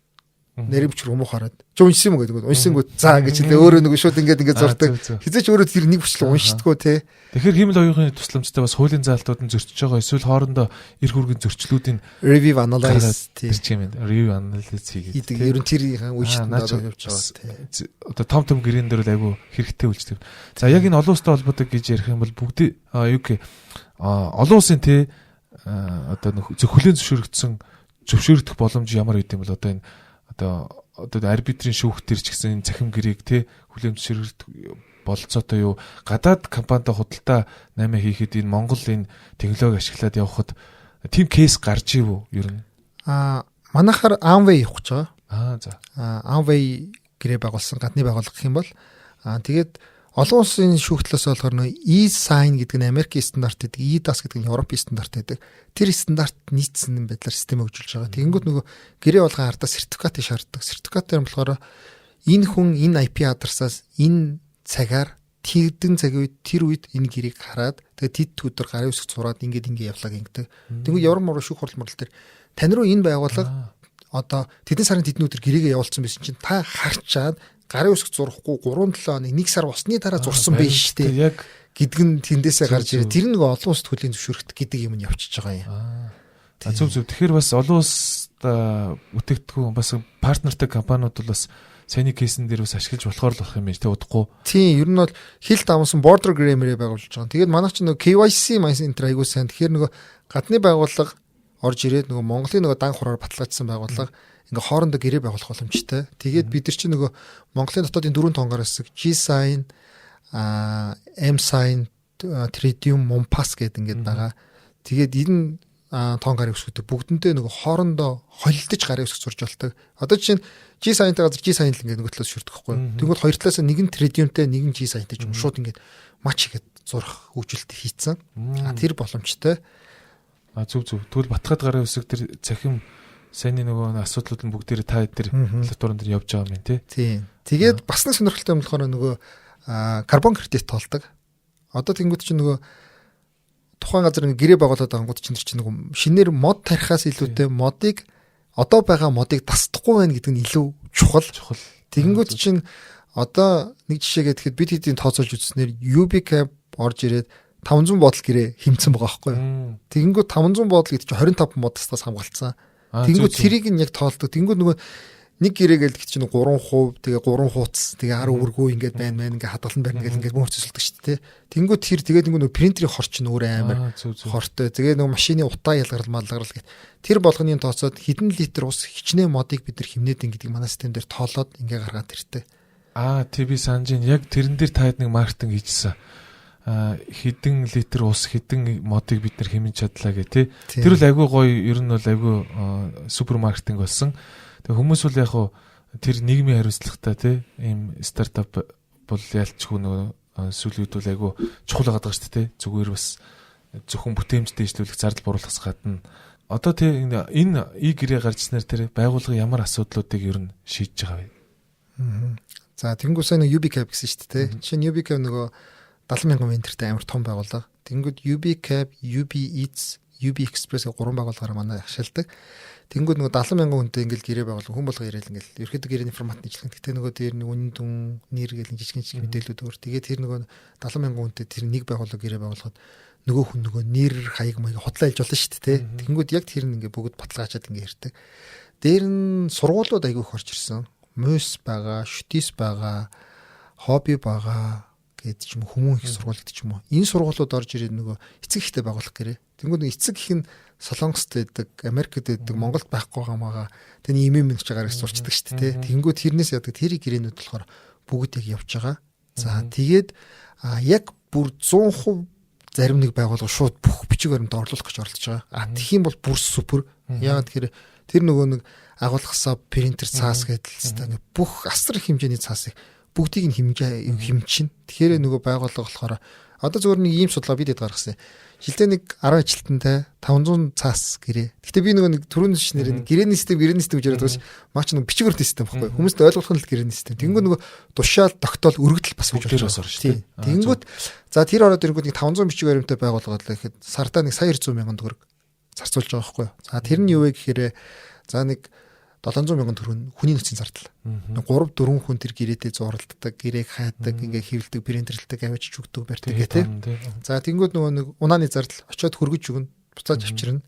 нэрийн бичвэр хүмүүх хараад чи уншсан юм гэдэг. Уншсангууд за гэж хэлээ. Өөрөө нэг шууд ингээд ингээд зурдаг. Хизээч өөрөө тэр нэг бичлэг уншдгоо те. Тэгэхээр хиймэл оюуны тусламжтай бас хуулийн заалтууд нь зөрчиж байгаа эсвэл хоорондоо эрх үүргийн зөрчлүүдийн review analyze тэр ч юм review analyze хийгээд тийм. Ер нь тэр үе шатанд одоо явж байгаа те. Одоо том том гэрээн дээр бол айгүй хэрэгтэй үйлчлэг. За, яг энэ олон улстай холбоотой гэж ярих юм бол бүгд юу гэх олон улсын те одоо зөв хүлээн зөвшөөрөгдсөн, зөвшөөрөгдөх боломж ямар байд юм бол одоо энэ одоо арбитрийн шүүхтэр ч гэсэн энэ цахим гэрээг те хүлээн зөвшөөрөгдөх бололцоотой юу, гадаад компанитай худалдаа 8 хийхэд энэ Монгол энэ технологи ашиглаад явхад тийм case гарч ив үү ер нь? Манайхаар Amway явах гэж байгаа. Аа, за. Amway гэрээ байгуулсан гадны байгууллага гэх юм бол тэгээд олон улсын шүүх талаас болохоор нөө e-sign гэдэг нь Америкийн стандарт гэдэг, eIDAS гэдэг нь Европын стандарт гэдэг. Тэр стандарт нийцсэн байдлаар систем хөгжүүлж байгаа. Тэгэнгүүт нөгөө гэрээ болгон ардаа сертификатыг шаарддаг. Сертификат дээр нь болохоор энэ хүн энэ IP адресаас энэ цагаар тэгдэн цаг үед тэр үед энэ гэрээг хараад, тэгээд тэд өдөр гарын үсэг зураад, ингээд ингээд явлаа гиндэг. Тэнгүүд Евро мороо шүүх хурал морал дээр тань руу энэ байгууллага одоо тэдэн сарын тэдэн өдөр гэрээгээ явуулсан байсан чинь та харчаад гарын үсэг зурахгүй 3 7 хоног, 1 сар усны дараа зурсан байж штэ. Яг гэдэг нь тэндээсээ гарч ирээ. Тэр нэг олон улс хөлийн зөвшөөрөхт гэдэг юм нь явчихж байгаа юм. Аа. Зөв, зөв. Тэгэхээр бас олон улсад бүтээгдэхүүн бас partner тай компаниуд бол бас саяны case эн дээр бас ашиглаж болохоор л болох юм байна те, удахгүй. Тийм, ер нь бол хил давсан border гэрээ байгуулж байгаа. Тэгээд манайх ч нөгөө KYC майс энэ айгуу сайн. Тэгэхээр нөгөө гадны байгууллага орж ирээд нөгөө Монголын нөгөө дан хураар баталгаажсан байгууллага ингээ хоорондоо гэрээ байгуулах боломжтой. Тэгээд бид нар чинь нөгөө Монголын дотоодын дөрвөн тоон гар үсэг G-Sign, M-Sign, Tritium, Monpass гэдэг ингээд байгаа. Тэгээд энэ тоон гарын үсгүүдээ бүгдэндээ нөгөө хоорондоо холилдож гарын үсэг зурж болдог. Одоо жишээ нь G-Sign-тай газар G-Sign л ингээд нөгөө талаас шүрдэх байхгүй. Тэнгүүд хоёр талаас нэг нь Tritium-тай, нэг нь G-Sign-тай ч юм, шууд ингээд match хийгээд зурах хөгжилт хийцэн. А тэр боломжтой. А, зөв, зөв. Тэгвэл батгад гарын үсэг тэр цахим саяны нөгөө асуудлууд нь бүгдээрээ та тэр платформ дээр явж байгаа юм тий. Тийм. Тэгээд бас нэг сонирхолтой юм болохоор нөгөө carbon credit тоолдог. Одоо тэнгууд чинь нөгөө тухайн газар нэг гэрээ байгуулад ангууд чинь тэр чинь нөгөө шинээр мод тарихаас илүүтэй модыг, одоо байгаа модыг тасдахгүй байна гэдэг нь илүү чухал. Чухал. Тэгэнгүүт чинь одоо нэг жишээ гэхэд бид хэдийн тооцоолж үзснээр UB Cap орж ирээд 500 бодол гэрээ хэмцэн байгаа байхгүй юу. Тэгэнгүүт 500 бодол гэдэг чинь 25 мод тастаас хамгаалцсан. Тэгэнгүүт тэрийг нь яг тоолдог. Тэгэнгүүт нөгөө нэг гэрээ гэлдэг чинь 3%, тэгээ 3 хуудас, тэгээ 10 өргөө ингээд байна байна, ингээд хадгалан барина гэл ингээд мөрцөлдөг шүү дээ. Тэнгүүд тэр тэгээд нөгөө принтерийн хор чинь өөр амар хортой. Тэгээ нөгөө машины утаа ялгарл малгарл гэт тэр болгоны тооцоод хэдэн литр ус хичнээн модыг бид нар хэмнээд ингэдэг манай систем дээр тоолоод ингээ гаргаад иртээ. Аа, ТV санжин яг тэрэн дээр таад нэг маркетинг хийжсэн, хэдэн литр ус, хэдэн модыг бид нар хэмнэж чадлаа гэх тий. Тэр бол айгүй гоё, ер нь бол айгүй супер маркетинг болсон. Тэгээ хүмүүс бол яг хуу тэр нийгмийн хариуцлагатай тий ийм стартап бол ялчгүй нөгөө сүүлийн үед бол айгүй чухал байгаа шүү дээ тий. Зүгээр бас зөвхөн бүтээмж дэвшлүүлэх, зардал бууруулахаас гадна одоо тий энэ и гэрээ гарчснаар тэр байгууллага ямар асуудлуудыг ер нь шийдэж байгаа вэ? За, тэнгуүсээ нэг UB Cap гэсэн шүү дээ. Жишээ нь UB Cap нөгөө 70 мянган vendor тэй амар том байгууллага. Тэнгүүд UB Cap, UB Eats, UB Express гэх гурван байгууллагаараа манай ашигладаг. Тэнгүүд нөгөө 70 мянган хүнтэй ингээл гэрээ байгуулга, хүн болго ирээл ингээл ерөөхдөө гэрээний формат нийтлэн. Гэтэ нөгөө дээр нэг үнэн дүн нэр гэл жижигэн жижиг мэдээлүүд өөр. Тэгээд тэр нөгөө 70 мянган хүнтэй тэр нэг байгууллага гэрээ байгуулахад нөгөө хүн нөгөө нэр хаяг маяг худлаа илж болно шүү дээ. Тэнгүүд яг тэр нь ингээ бүгд баталгаажаад ингээ ярьдаг. Дээр нь сургуулиуд айгүй их орж ирсэн. Муйс байгаа, шүтис байгаа, хобби байгаа гэдэг ч юм уу, хүмүүн их сургууль гэдэг ч юм уу. Энэ сургуулиуд орж ирээд нөгөө эцэг ихтэй байгуулах гэрээ. Тэнгүүд эцэг их нь Солонгост байдаг, Америкт байдаг, Монголд байхгүй байгаа мага. Тэний имэйл мэн ч гаргаж сурчдаг шүү дээ. Тэнгүүд тэрнээс яадаг тэр гэрээнүүд болохоор бүгд яг явж байгаа. За, тэгээд яг бүр 100% зарим нэг байгууллага шууд бүх бичиг баримт орлуулах гэж оролдож байгаа. А тэгэх юм бол бүр супер. Яагаад тэгэхээр тэр нөгөө нэг агуулгасаа принтер цаас гэдэл хэвээр бүх асар их хэмжээний цаасыг бүгдийг нь хэмжээ хэмчин. Тэгэхээр нөгөө байгууллага болохоор одоо зөвхөн нэг ийм судалгаа бид хэд гаргасан. Жилдээ нэг 10 ажилтнтай 500 цаас гэрээ. Гэтэ би нөгөө нэг түрүүний шинээр нэг гэрээний систем гэж яриад байгаа ш. Маа ч нэг бичиг баримт систем байхгүй. Хүмүүст ойлгох нь л гэрээний систем. Тэнгүү нөгөө тушаал, тогтоол, өргөдөл бас болж байгаа шүү дээ. Тэнгүүт за тэр ороод ирэнгүүт нэг 500 бичиг баримттай байгууллага гэхэд сардаа нэг сая 200 мянган төгрөг зарцуулж байгаа байхгүй. За, тэр нь юу вэ гэхээр за нэг 700 мянган төгрөг нь хүний нөөцийн зардал. 3 4 хүн тэр гэрээтэй зуралддаг, гэрээг хайдаг, ингээ хэвлдэг, принтерлдэг, авчиж өгдөг, барьдаг гэх тээ. За, тэнгүүд нөгөө нэг унааны зардал, очиод хөргөж өгнө, буцааж авчирна.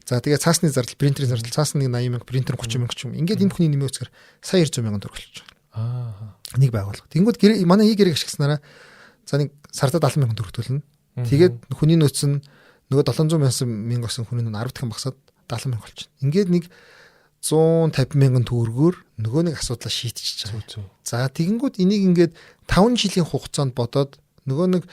За, тэгээ цаасны зардал, принтерийн зардал, цаас нэг 80 мянга, принтер 30 мянга ч юм. Ингээд энэ хүний нэмээ үзэхээр сая 200 мянган төгрөг болчих. Нэг байгууллага. Тэнгүүд гэрээ, манай и гэрээг ашигласнараа за нэг сардад 70 мянган төгрөг төлнө. Тэгээд хүний нөөц нь нөгөө 700 мянган болсон хүний нөөц 10 дахин багасаад 70 мянга болчихно. Ингээд нэг 150 мянган төгрөгөөр нөгөө нэг асуудлаа шийдчихэж байгаа. За, тэгэнгүүт энийг ингээд 5 жилийн хугацаанд бодоод нөгөө нэг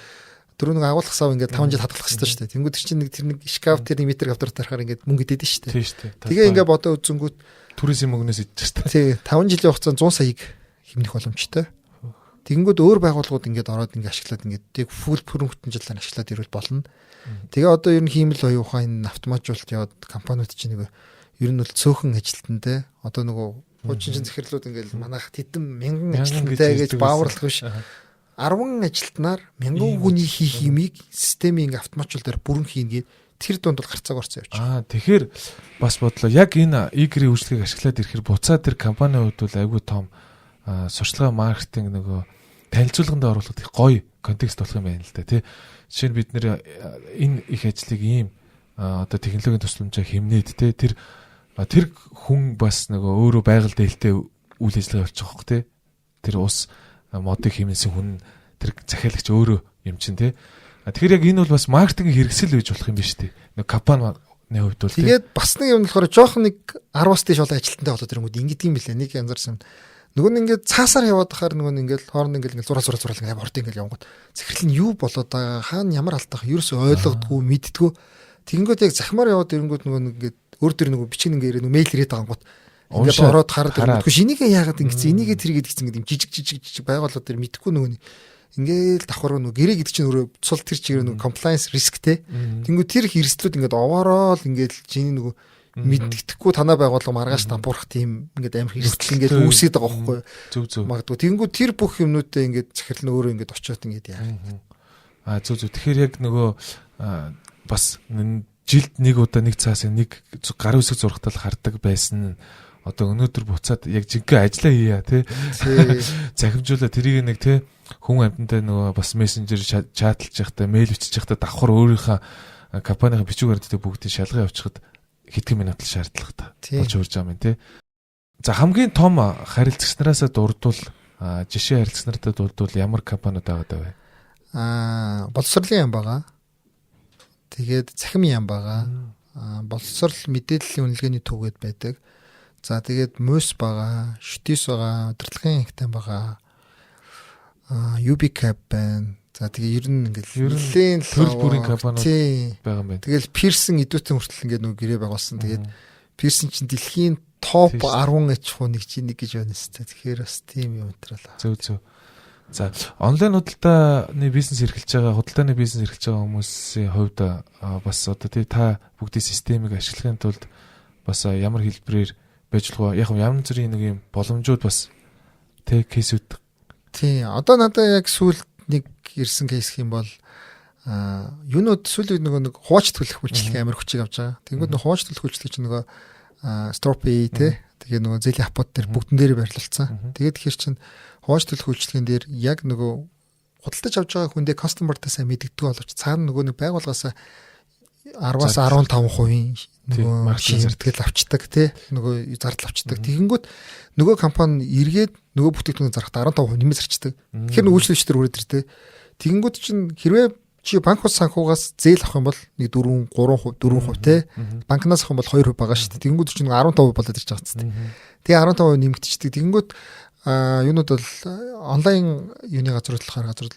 Дөрөв нэг агуулгах сав ингээд 5 жил хадгалах хэрэгтэй шүү дээ. Тэнгүүд чинь нэг тэр нэг шкаф тэр нэг метр квадрат тарахаар ингээд мөнгө идэд шүү дээ. Тийм шүү дээ. Тэгээ ингээд бодоо үзэнгүүт түрээсийн мөнгнөөс идэж шүү дээ. Тий, 5 жилийн хугацаанд 100 саяыг хэмнэх боломжтой. Тэгэнгүүт өөр байгууллагууд ингээд ороод ингээд ашиглаад ингээд тэг фул пүрэн бүтэн жилээр ашиглаад ирвэл болно. Тэгээ одоо ер нь хиймэл оюун ухаан энэ автоматжуулалт яваад компаниуд чинь нэг ер нь бол цөөхөн ажилтнтай одоо нөгөө хуучин чин захирлууд ингээд манайх тэдэн мянган ажилтнтай гэж бааварлах биш. 10 ажилтнаар мянган хүний хийх юмыг системийн ингээд автоматжуулалт дээр бүрэн хийнгээд тэр дунд бол гарцааг орсон явчих. Аа, тэгэхээр бас бодлоо. Яг энэ e-гэрийн үйлчлэгийг ашиглаад ирэхээр буцаад тэр компанийн хувьд бол айгүй том сурчлагын маркетинг нөгөө танилцуулганд оруулахад их гоё контекст болох юм байна л да, тий. Жишээ нь бид нэр энэ их ажлыг ийм одоо технологийн тусламжаар хэмнээд, тий, тэр тэр хүн бас нөгөө өөрөө байгаль дээлтэй үйл ажиллагаа явуулчих واخ, тий. Тэр ус модыг хэмнэсэн хүн тэр захиалагч өөрөө юм чинь, тий. Тэгэхээр яг энэ бол бас маркетингийн хэрэгсэл байж болох юм биш тий. Нэг компани хувьд бол тэгээд бас нэг юм болохоор жоохон нэг 10-аас дээш олон ажилтнтай болоод ирэнгүүт ингэдэг юм билээ. Нэг янзарсан. Нөгөө нь ингээд цаасаар яваад хахаар нөгөө нь ингээд хооронд ингээд зураа зураа зураа ингээд амар хурдан ингээд явангууд захирал нь юу болоод байгаа, хаана ямар алдах ерөөсөө ойлгодгүй, мэддгүү. Тэгэнгүүт яг захимаар яваад ирэнгүүт нөгөө нь ингээд өөр төр нөгөө бичиг ингээд нөгөө мэйл ирээд байгаа гот ингээд ороод хараад ирэнгүүт энийгээ яагаад ингэсэн, энийгээ тэргээд гэсэн гэдэг юм жижиг жижиг жижиг байгууллага тэр мэдхгүй нөгөө нь ингээл давхар нөгөө гэрээ гэдэг чинь өөрөө цул тэр чигээр нөгөө compliance risk те. Тэнгүү тэр хэрэгслүүд ингээд овоороо л ингээд чиний нөгөө мэддэхгүй танаа байгууллага маргааш дампуурах тийм ингээд амар хэрэгсэл ингээд үүсээд байгаа байхгүй юу? Зөв зөв. Магадгүй. Тэнгүү тэр бүх юмнуудаа ингээд захирал нь өөрөө ингээд очиод ингээд яа. Аа, зөв зөв. Тэгэхээр яг нөгөө бас жилд нэг удаа нэг цаасыг нэг гар үсэг зурхтал хардаг байсан нь одоо өнөөдөр буцаад яг жинхэнэ ажиллаа хийя тий. Захимжуулаа тэрийг нэг тий хүн амьтантай нөгөө бас мессенжер чаталж явахдаа, мэйл бичиж явахдаа давхар өөрийнхөө компанийн бичиг баримтыг бүгдийг шалгаа явуулчихад хэдхэн минут л шаардлагатай болж урж байгаа юм тий. За, хамгийн том харилцагч нараасаа дурдвал, жишээ харилцагч нартай дурдвал ямар компаниуд байгаа даа вэ? Аа, боловсролын яам байгаа. Тэгээд цахим яам байгаа. Аа, боловсрол мэдээллийн үнэлгээний төвгээд байдаг. За, тэгээд МУС байгаа, ШТИС байгаа, удирдлагын анхтан байгаа. Аа, UBCab байна. За, тэгээ ер нь ингээл нэлээд төрөл бүрийн компаниуд байгаа юм байна. Тэгэл Pearson эдүүтэн хүртэл ингээд нөгөө гэрээ байгуулсан. Тэгээд Pearson чинь дэлхийн топ 10 аж ахуй нэг чи нэг гэж байна тест. Тэгэхээр бас тийм юм өтрөл. Зөв зөв. За, онлайн худалдааны бизнес эрхэлж байгаа, худалдааны бизнес эрхэлж байгаа хүмүүсийн хувьд бас одоо тий та бүгдийн системийг ашиглахын тулд бас ямар хэлбэрээр байж болох вэ? Яг ямар зүрийн нэг юм боломжууд бас тий кейсүүд. Тий, одоо надад яг сүүлд нэг ирсэн кейс гэх юм бол юунууд сүүлийн үед нөгөө нэг хувааж төлөх үйлчилгээ амар хүчийг авч байгаа. Тэнгүүд нэг хувааж төлөх үйлчилгээ чинь нөгөө Stropay те, тэгээ нөгөө зээлийн аппууд дээр бүгдэн дээр байрлалцсан. Тэгээд тэгэхээр чинь хувааж төлөх үйлчилгээн дээр яг нөгөө худалдаж авч байгаа хүндээ customer-таа сайн мэддэгдэг боловч цаана нөгөө нэг байгууллагаасаа 10-аас 15% нөгөө шийтгэл авчдаг тий, нөгөө зардал авчдаг. Тэгэнгүүт нөгөө компани эргээд нөгөө бүтээгдэхүүн зарахад 15% нэмээ зарчдаг. Тэгэхээр нөгөө үйлчлэгч төр үрээд ирдэг. Тэгэнгүүт чинь хэрвээ чи банк ус санхугаас зээл авах юм бол нэг 4 3% 4% тий, банкнаас авах юм бол 2% байгаа шүү дээ. Тэгэнгүүт чинь 15% болоод ирж байгаа ч тий. Тэгээ 15% нэмэгдчихдэг. Тэгэнгүүт юунууд бол онлайн юуны газрууд болохоор газрууд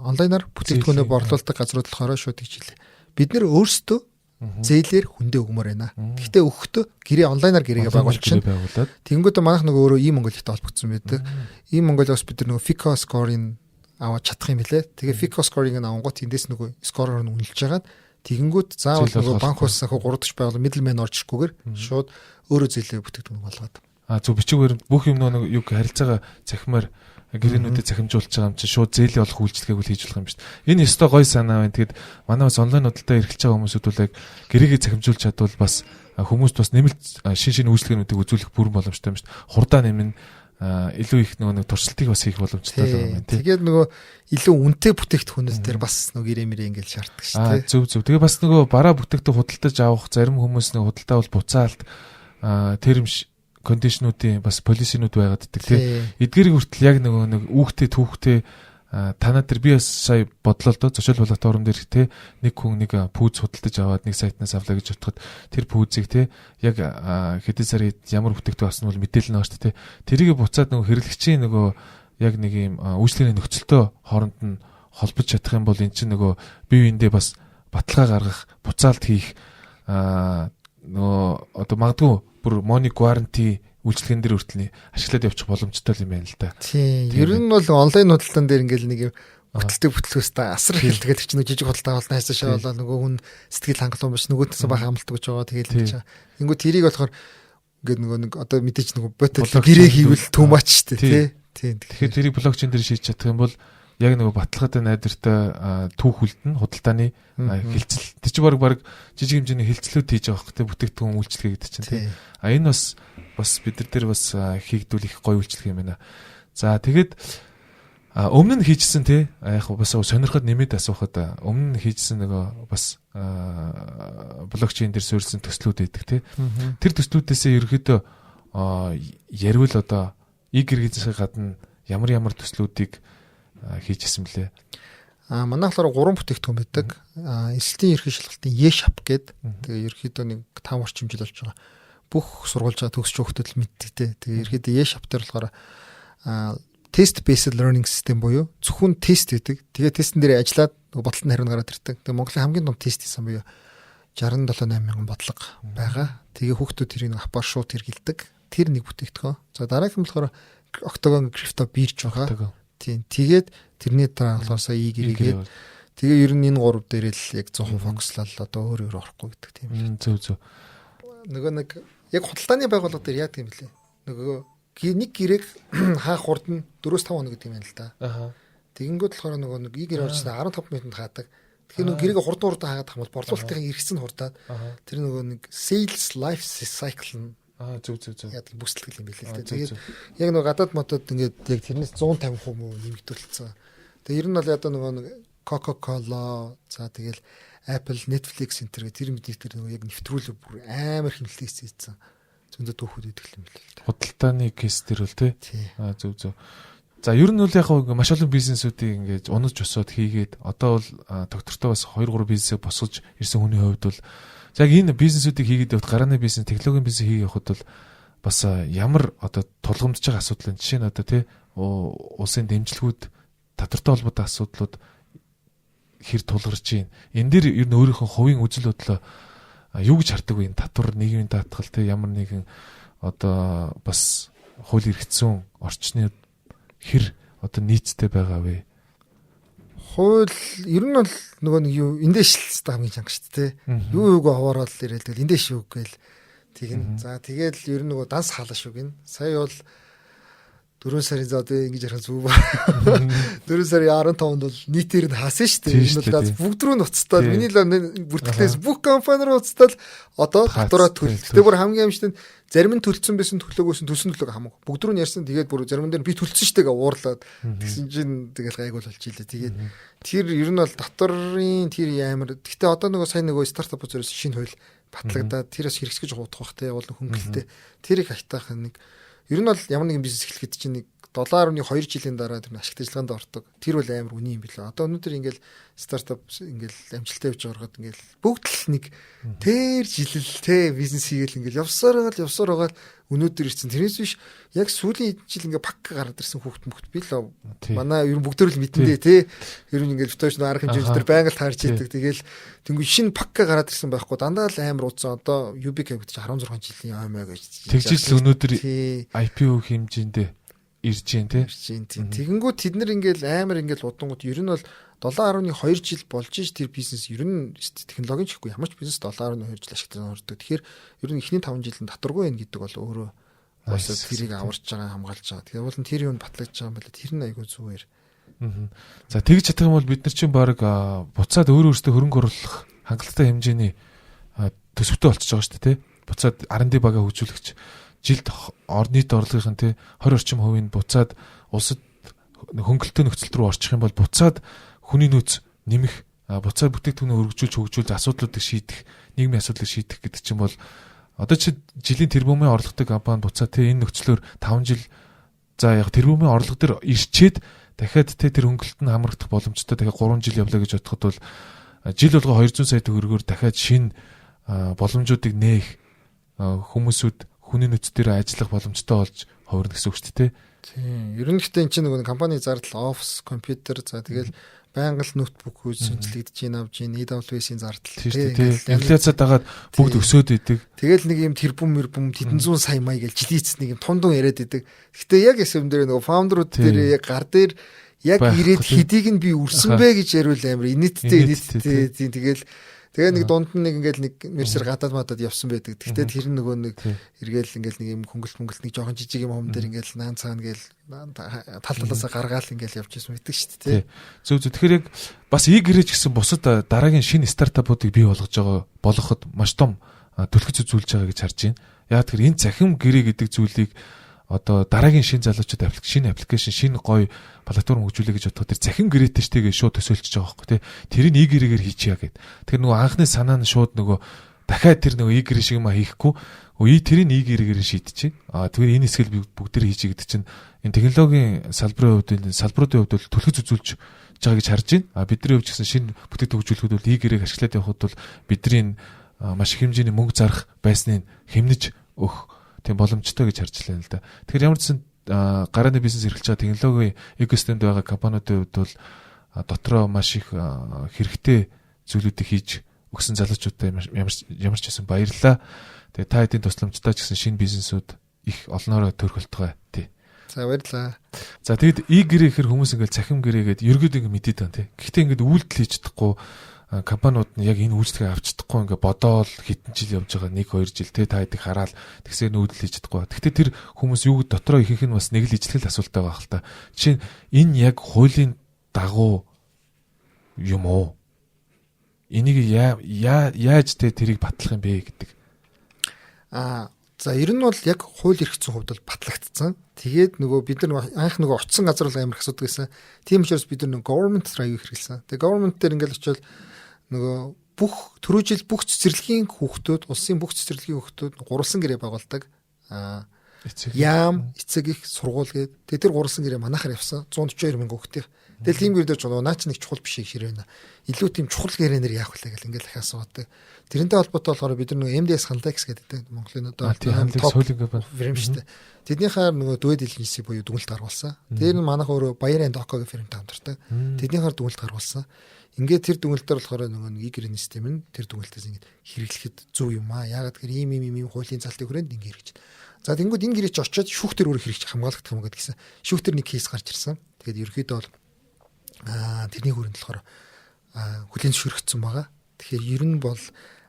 онлайнаар бүтээгдэхүүнээ борлуулдаг газрууд болохоор шууд гэж хэлээ. Бид нэр өөрсдөө зээлээр хүндээ өгмөр байна. Гэхдээ өгөхдөө гэрээ онлайнаар гэрээгээ байгуулчихна. Тэгэнгүүт манайх нөгөө өөрөө e-Mongoliaтай холбогдсон байдаг. E-Mongoliаас бид нар нөгөө FICO score-ыг аваад чадах юм билэ. Тэгээ FICO score-ыг нь авангууд тэндээс нөгөө score-оор нь үнэлж хагаад тэгэнгүүт заавал нөгөө банк ус санхүү 3 дахь байгууллага middleman орж ирэхгүйгээр шууд өөрөө зээлээ бүтээгдэхүүн болгоод. А, зөв, бичиг баримт бүх юм нөгөө юг харилцаагаа захимаар гэрээнүүдэд захимжуулж байгаа юм чинь шууд зээлийн олох үйлчилгээг үл хийж болох юм шүү дээ. Энэ ёстой гоё санаа байна. Тэгэд манай бас онлайн худалдаа эрхэлж байгаа хүмүүсүүд бол яг гэрээгээ захимжуулж чадвал бас хүмүүст бас нэмэлт шин шин үйлчилгээнүүдийг үзүүлэх бүрэн боломжтой юм шүү дээ. Хурдаа нэмэн илүү их нөгөө нэг туршилтыг бас хийх боломжтой юм байна тий. Тэгээд нөгөө илүү үнэтэй бүтээгдэхүүнүүд дээр бас нөгөө гэрээ мэрээ ингээл шаарддаг шүү дээ. Зөв зөв. Тэгээ бас нөгөө бараа бүтээгдэхүүн худалдаж авах зарим хүмүүс нэг худалдаа бол буцаалт terms condition уудын бас policy нууд байгаад байдаг тий. Эдгээрийг хүртэл яг нөгөө нэг үүхтэй түүхтэй танаа дээр би бас сая бодлоо л доо, зочил платформ дээр тий нэг хүн нэг пүүз худалдаж аваад нэг сайтнаас авлаа гэж бодоход тэр пүүзийг тий яг хэдэн сарын ямар бүтээгдэхүүн авсан бол мэдээлэл нь шүү дээ тий. Тэрийг буцаад нөгөө хэрэглэгчийн нөгөө яг нэг юм үйлчлэгийн нөхцөлтөө хооронд нь холбож чадах юм бол эн чинь нөгөө бие биендээ бас баталгаа гаргах, буцаалт хийх, нөгөө одоо магадгүй бүр money guarantee үйлчлэгэн дээр хүртэл ашиглаад явчих боломжтой юм байна л да. Тийм. Ер нь бол онлайн худалдаан дээр ингээл нэг юм бүтэлтэй бүтлгөөс та асар их л, тэгэл чинь жижиг худалдаа бол найсаа болоо нөгөө хүн сэтгэл хангалуун биш, нөгөөдөөс бага амлалт гэж байгаа, тэгэл гэж байгаа. Тэнгүү тэрийг болохоор ингээд нөгөө нэг одоо мэдээж нөгөө ботл гэрээ хийвэл too much шүү дээ, тий. Тийм. Тэгэхээр тэрийг блокчейн дээр шийдэж чадах юм бол яг нөгөө баталгаатай, найдвартай түүх үлдэн, худалдааны хэлцэл. Тэр чинь баг жижиг хэмжээний хэлцлүүд хийж байгаа хөх, бүтээгдэхүүн үйлчилгээ гэдэг чинь, тий. А энэ бас бид нар дээр бас хийгдүүл их гоё үйлчилгээ юм байна. За, тэгээд өмнө нь хийжсэн, тий, яг бас сонирхоод нэмээд асуухад, өмнө нь хийжсэн нөгөө бас блокчейн дээр суурилсан төслүүд байдаг, тий. Тэр төслүүдээсээ ерөөхдөө ярил одоо e-гэргизээс гадна ямар ямар төслүүдийг хийжсэн блэ? А манай болохоор гурван бүтээгдэхүүн байдаг. А элсэлтийн ерхий шалгалтын E-shop гэдэг. Тэгээ ерөөхдөө нэг 5 орчим жил болж байгаа. Бүх сургуулж байгаа төгсч хүүхдүүд л мэддэг те. Тэгээ ерөөхдөө E-shop дээр болохоор test based learning system буюу зөвхөн тест байдаг. Тэгээ тестэн дээр ажиллаад бодолтон хариу гараад ирдэг. Тэгээ Монголын хамгийн том тест хийсэн буюу 67 8 мянган бодлого байгаа. Тэгээ хүүхдүүд тэрийг app аар шууд хэрэглэдэг. Тэр нэг бүтээгдэхүүн. За, дараагийн болохоор Octagon Crypto бирж байгаа. Тийм. Тэгээд тэрний дараа болохоор сая e-гэрээгээд, тэгээ ер нь энэ гурав дээр л яг 100% focus лал, одоо өөр өөр орохгүй гэдэг тийм л. Зөв. Нөгөө нэг яг худалдааны байгууллага дээр яадаг юм бэлээ? Нөгөө нэг гэрээг хаах хурд нь 4-5 хоног гэдэг юм байна л да. Тэгэнгүүт болохоор нөгөө нэг e-гэрээ орсон 15 минутанд хаадаг. Тэгэхээр нөгөө гэрээг хурдан хурдан хаагаад хам бол борлуулалтын эргэц нь хурдаад тэр нөгөө нэг sales life cycle нь Аа, зөв зөв зөв. Яг бүсэлтгэл юм билээ л дээ. Тэгээд яг нөгөө гадаад модод ингээд яг тэрнээс 150% мүү нэмэгдүүлсэн. Тэгээ ер нь бол одоо нөгөө нэг Coca-Cola, за тэгэл Apple, Netflix энэ тэр мэдээ тэр нөгөө яг нэвтрүүлэг бүр амар хэмнэлтээс хийсэн. Зөндөө түүхүүд идэх юм билээ л дээ. Худалдааны case дээр бол тий. Аа, зөв зөв. За, ер нь бол яг маш олон бизнесүүдийг ингээд унаж босоод хийгээд одоо бол доктортой бас 2 3 бизнесээ босгож ирсэн хүний хувьд бол яг энэ бизнесүүдийг хийгээд явахад, гарааны бизнес, технологийн бизнес хийгээд явахад бол бас ямар одоо тулгамдж байгаа асуудал энэ, жишээ нь одоо тий улсын дэмжлэгүүд, татвартай холбоотой асуудлууд хэр тулгарч байна? Энэ дээр ер нь өөрийнхөө хувийн үзэл бодлоо юу гэж хардаг вэ? Энэ татвар, нийгмийн даатгал, тий, ямар нэгэн одоо бас хууль эрх зүйн орчны хэр одоо нийцтэй байгаа вэ? Хууль ер нь бол нөгөө нэг юу эндээс л хамгийн чанга шүү дээ. Юу юуг ховороод ирээл тэгэл эндээс юу гээл тэгнэ. За, тэгэл ер нь нөгөө данс хаалаа шүү гин. Сая бол 4 сарын, за одоо ингэж ярих зүг ба. 4 сарын 15-нд бол нийтээр нь хаасан шүү дээ. Энэ бол бүгд рүү нуцтаад, миний л бүртгэлээс бүх компани руу уцтаад одоо татвараа төл. Гэтэ бүр хамгийн амжтай нь зарим нь төлцсөн байсан, төлөөгөөсөн, төлсөн төлөөг хамаагүй. Бүгд рүү нь ярьсан, тэгээд бүр зарим дээр би төлцсөн шүү дээ гэ уурлаад тэгсэн чинь тэгэл гайгүй болж илээ. Тэгээд тэр ер нь бол татварын тэр амар. Гэтэ одоо нөгөө сайн нөгөө стартап зэрээс шинэ хууль батлагдаад тэр бас хэрэгсгэж удах бах те, уул хөнгөлөлтэй. Тэр их айтаах нэг. Ер нь бол ямар нэгэн бизнес эхлэхэд чинь нэг 7.2 жилийн дараа тэр ашигт ажиллагаанд ордог. Тэр бол амар үний юм билээ. Одоо өнөөдөр ингээл стартап ингээл амжилттай явж байгаад ингээл бүгд л нэг тэр жилэл те бизнес хийгээл ингээл явсаар байгаа л явсаар байгаа л өнөөдөр ирсэн. Тэрнээс биш яг сүүлийн жил ингээ пак гараад ирсэн хүүхд мөхт би л манай ер нь бүгдөө л мэдэн дээ те. Ер нь ингээл битүүш арга хэмжээнд тэр байнга л таарч идэг. Тэгэл тэнгуү шинэ пак гараад ирсэн байхгүй, дандаа л амар удсан. Одоо UBK гэдэг чинь 16 жилийн омой гэж. Тэгжиж л өнөөдөр IPO хэмжээндээ ирж гин тий. Ирж гин тий. Тэгэнгүүт тэд нар ингээл амар ингээл удангууд ер нь бол 7.2 жил болж иж тэр бизнес ер нь технологийн ч гэхгүй ямар ч бизнес 7.2 жил ашигтай ордог. Тэгэхээр ер нь эхний 5 жилд татваргүй байх гэдэг бол өөрөө бас тэрийг аварч байгаа, хамгаалж байгаа. Тэгэхээр бол тэр юунд батлагдж байгаа юм байна. Тэр нь айгүй зүгээр. За, тэгж чадах юм бол бид нар чинь баг буцаад өөрөө өөрсдөө хөрөнгө оруулах хангалттай хэмжээний төсөвтэй болчихж байгаа шүү дээ, тий. Буцаад R&D багаа хөгжүүлэгч жилд нийт орлогын тий 20 орчим хувийг буцаад улсад хөнгөлөлтөө нөхцөл рүү орчих юм бол буцаад хүний нөөц нэмэх, буцаад бүтээгдэхүүнээ өргөжүүлж хөгжүүлж асуудлуудыг шийдэх, нийгмийн асуудлыг шийдэх гэдэг чинь бол одоо чи жилийн тэрбумын орлоготой компани буцаад тий энэ нөхцлөөр 5 жил, за яг тэрбумын орлого дээр ирчээд дахиад тий тэр хөнгөлөлт нь хамрагдах боломжтой, дахиад 3 жил явлаа гэж бодоход бол жил болго 200 сая төгрөгөөр дахиад шинэ боломжуудыг нээх, хүмүүсүүд хүний нөөц дээр ажиллах боломжтой болж хувирна гэсэн үг шүү дээ. Тийм. Ер нь гэхдээ эн чинь нөгөө компани зардал, офис, компьютер, за тэгэл Байнга л ноутбук шинжлэгдэж гин, авж гин, AWS-ийн зардал. Тийм, инфляцаа дагаад бүгд өсөөд идэг. Тэгэл нэг юм тэрбум мэрбум тэдэн зуун сая мая гэж жилийн эцэст нэг юм тундун яриад идэг. Гэтэ яг эсэм дээр нөгөө founder ууд дээр яг гар дээр яг ирээд хэдийг нь би үрсэн бэ гэж яриул амар инээдтэй инээдтэй. Тийм, тэгэл тэгээ нэг дунд нь нэг ингээл нэг мэрсэр гадаад мадад явсан байдаг. Гэхдээ тэр нөгөө нэг эргээл ингээл нэг юм хөнгөлт мөнгөлт, нэг жоохон жижиг юм хом дээр ингээл наан цаана гээл тал талаасаа гаргаал ингээл явж ирсэн байдаг шүү дээ. Зөв зөв. Тэгэхээр яг бас e-гэрэж гэсэн бусад дараагийн шинэ стартапуудыг бий болгож байгаа болгоход маш том түлхэц үзүүлж байгаа гэж харж байна. Яг тэр энэ цахим гэрээ гэдэг зүйлийг одоо дараагийн шинэ залуучууд шинэ application, шинэ гоё платформ хөгжүүлээ гэж бодоход тэр цахим гэрээтэй штэ гэж шууд төсөөлчихөж байгаа байхгүй, тий. Тэрийг e-гэрээгээр хийчихье гэд. Тэр нөгөө анхны санаа нь шууд нөгөө дахиад тэр нөгөө e-гэрээ шиг юм хийхгүй өө тэрийг e-гэрээгээр шийдчихье. А тэгэхээр энэ хэсгийг бүгдээр хийчихье гэдэг чинь энэ технологийн салбарын хувьд, энэ салбаруудын хувьд бол түлхэц үзүүлж байгаа гэж харж байна. А бидний хувьд ч гэсэн шинэ бүтээгдэхүүн хөгжүүлэхэд бол e-гэрээг ашиглаад явхад бол бидний маш их хэмжээний мөнгө зарах байсныг хэмнэж өгөх тийм боломжтой гэж харж байна л да. Тэгэхээр ямар ч гэсэн гарааны бизнес эрхэлж байгаа, технологийн экосистемд байгаа компаниудын хувьд бол дотроо маш их хэрэгтэй зүйлүүдийг хийж өгсөн залуучуудад ямар ямар ч гэсэн баярлалаа. Тэгээ та хэдийн тусламжтай ч гэсэн шинэ бизнесүүд их олноороо төрөх болтугай, тий. За, баярлалаа. За, тэгэд e-гэрээ гэхэр хүмүүс ингээл цахим гэрээ гээд ерөөдөө ингэ мэдээд байна, тий. Гэхдээ ингээд үйлдэл хийж чадахгүй компаниуд нь яг энэ үйлчлэгээ авч чадахгүй ингээ бодоол хэдэн жил явж байгаа, 1 2 жил, те, та хэдийг хараал тэгсээр нүүдэл хийж чадахгүй. Гэхдээ тэр хүмүүс юу дотроо ихэнх нь бас нэг л ижлэгэл асуулттай байгаа хэл та. Жишээ нь энэ яг хуулийн дагуу юм уу? Энийг яа яаж те тэрийг батлах юм бэ гэдэг. За, ер нь бол яг хууль эрх зүйн хувьд бол батлагдсан. Тэгээд нөгөө бид нар анх нөгөө очсон газар бол амар их асуудаг гэсэн. Тийм учраас бид нар нөгөө government руу хэрэглэсэн. Тэгээд government дээр ингээл очивол нөгөө бүх түрүү жил бүх цэцэрлэгийн хүүхдүүд, улсын бүх цэцэрлэгийн хүүхдүүд гурвалсан гэрээ байгуулдаг. Яам, эцэг их, сургууль гээд. Тэгээ тэр гурвалсан гэрээ манайхаар явсан. 142 мянган хүүхдийн. Тэгэл тийм гэр дээр ч наа чи нэг чухал биш хэрэг байна. Илүү тийм чухал гэрээнэр яах вэ гэл ингээл дахиад асуудаг. Тэрнтэй холбоотой болохоор бид нар нөгөө MDS Hanlex гэдэг, Монголын одоо топ хуулийн компани firm шүү дээ. Тэднийхээр нөгөө due diligence буюу дүгнэлт гаргуулсан. Тэр нь манайх өөрөө Баяр and Око гэх firm тэй хамтардаг. Тэднийхээр дүгнэлт гаргуулсан. Ингээд тэр дүгнэлтээр болохоор нөгөө нэг e-гэрээ систем нь тэр дүгнэлтээс ингээд хэрэглэхэд зөв юм аа. Яагаад гэхээр ийм ийм ийм хуулийн залтын хүрээнд ингээд хэрэгж. За, тэнгууд энэ гэрээ чи очиод шүүхтэр өөр хэрэгж хамгаалагдах юм гэдгийгсэн. Шүүхтэр нэг case гарч ирсэн. Тэгээд ерөөхдөө бол тэрний хүрээнд болохоор хүлээн зөвшөөрөгдсөн байгаа. Тэгэхээр ер нь бол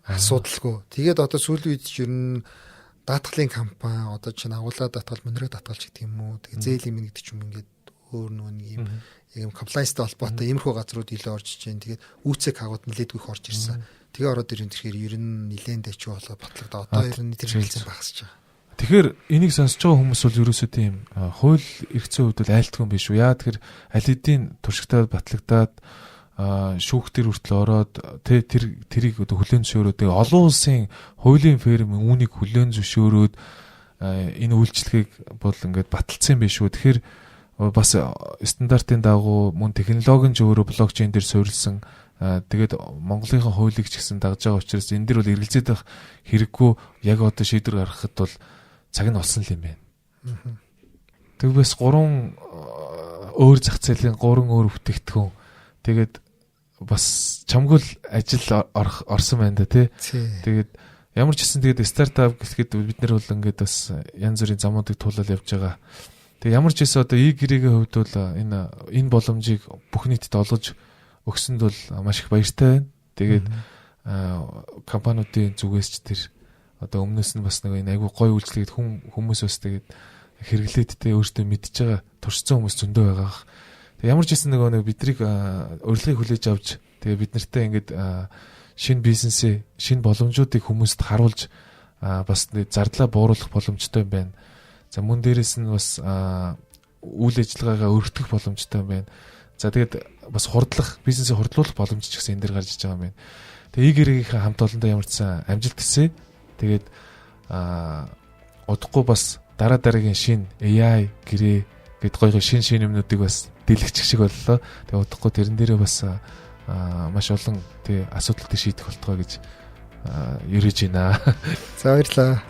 асуудалгүй. Тэгээд одоо сүүлийн үед ер нь даатгалын компани, одоо чинь агуулга даатгал, мөнрөө даатгал ч гэдэг юм уу. Тэгээ зээл юм гэдэг ч юм, ингээд өөр нөгөө нэг юм яг юм compliance тай холбоотой иймэрхүү газрууд илүү орж иж байна. Тэгээд үүцэг хагууд нэлээдгүй их орж ирсэн. Тэгээ ороод ирэн тэгэхээр ер нь нэлээд дэчүү болоо батлагдаа. Одоо ер нь тэр хэлцэн багасч байгаа. Тэгэхээр энийг сонсож байгаа хүмүүс бол ерөөсөө тийм хууль эрх зүйн хувьд бол айлтгүй юм биш үү? Яа, тэгэхээр аль хэдийн туршигтаа батлагдаад, шүүхтэр хүртэл ороод тэ тэр тэрийг одоо хүлээн зөвшөөрөөд, тэгээ олон улсын хуулийн firm үүнийг хүлээн зөвшөөрөөд энэ үйлчлэгийг бол ингээд баталсан юм биш үү? Тэгэхээр бас стандартын дагуу, мөн технологи нь ч өөрөө блокчейн дээр суурилсан, тэгээд Монголынхаа хуулийг ч гэсэн дагаж байгаа учраас энэ дэр бол эргэлзээд байх хэрэггүй, яг одоо шийдвэр гаргахад бол цаг нь болсон л юм байна. Тэгвэл гурван өөр зах зээлийн гурван өөр бүтээгдэхүүн, тэгээд бас чамгүй л ажил орсон байна да, тий. Тэгээд ямар ч гэсэн тэгээд стартап гэхэд бид нар бол ингээд бас янз бүрийн замуудыг туулаад явж байгаа. Тэгээ ямар ч гэсэн одоо e-гэрээгийн хувьд бол энэ энэ боломжийг бүх нийтэд олгож өгсөнд бол маш их баяртай байна. Тэгээд компаниудын зүгээс ч тэр одоо өмнөөс нь бас нэг энэ айгүй гоё үйлчлэгээд хүн хүмүүс бас тэгээд хэрэглээд те өөртөө мэдж байгаа, туршсан хүмүүс зөндөө байгаа. Тэгээ ямар ч гэсэн нөгөө нэг бидрийг урилгыг хүлээж авч, тэгээ бид нартай ингээд шинэ бизнесээ, шинэ боломжуудыг хүмүүст харуулж, бас зардлаа бууруулах боломжтой юм байна. За, мөн дээрэс нь бас үйл ажиллагаагаа өргөтгөх боломжтой юм байна. За, тэгээд бас хурдлах, бизнесээ хурдлуулах боломж ч гэсэн энэ дэр гарч иж байгаа юм байна. Тэгээ e-гэрээгийнхээ хамт олондоо ямар ч сан амжилт хүсье. Тэгээд удахгүй бас дараа дараагийн шинэ AI гэрээ гэд гоё гоё шин шин юмнуудыг бас дэлгчих шиг боллоо. Тэгээ удахгүй тэрэн дээрээ бас маш олон тий асуудлыг шийдэх болтугай гэж ерөөж байна. За, баярлалаа.